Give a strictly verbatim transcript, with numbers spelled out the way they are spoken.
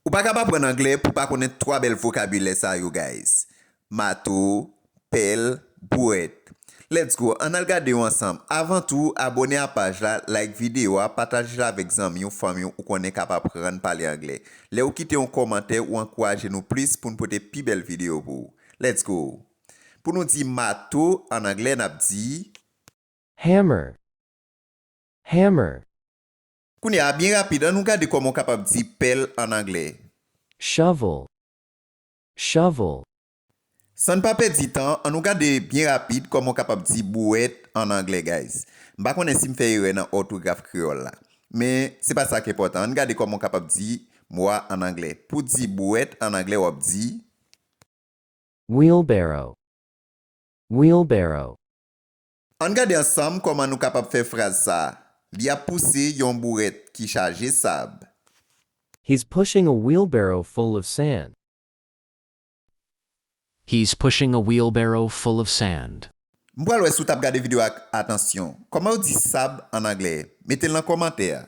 Ou pa kab aprann anglè pou w pa konnen twa bèl vokabilè sa yo, guys. Mato, pèl, bouwèt. Let's go, ann al gade yo ansanm. Avan tou, abòne a paj la, like videyo a, pataje l avèk zanmi w, fanmi w ou konnen k ap aprann pale anglè. Lè w kite yon kòmantè, ou ankouraje nou plis pou n pote pi bèl videyo pou ou. Let's go! Pou nou di mato ann anglè, n ap di. Hammer. Hammer. Kounye a, byen rapid, ann nou gade kòman w kapab di pèl ann anglè. Shovel. Shovel. San n pa pèdi tan, ann nou gade byen rapid kòman w kapab di bouwèt ann anglè, guys. M pa konnen si m fè erè nan òtograf kreyòl la. Men, se pa sa k enpòtan. Ann gade kòman w kapab di mo a ann anglè. Pou di bouwèt ann anglè, w ap di. Wheelbarrow. Wheelbarrow. Ann gade ansanm kòman nou kapab fè fraz sa a. Li ap pouse yon bouwèt ki chaje sab. He's pushing a wheelbarrow full of sand. He's pushing a wheelbarrow full of sand. M pral wè si w t ap gade videyo a ak atansyon. Kòman yo di sab ann anglè? Mete l nan kòmantè a.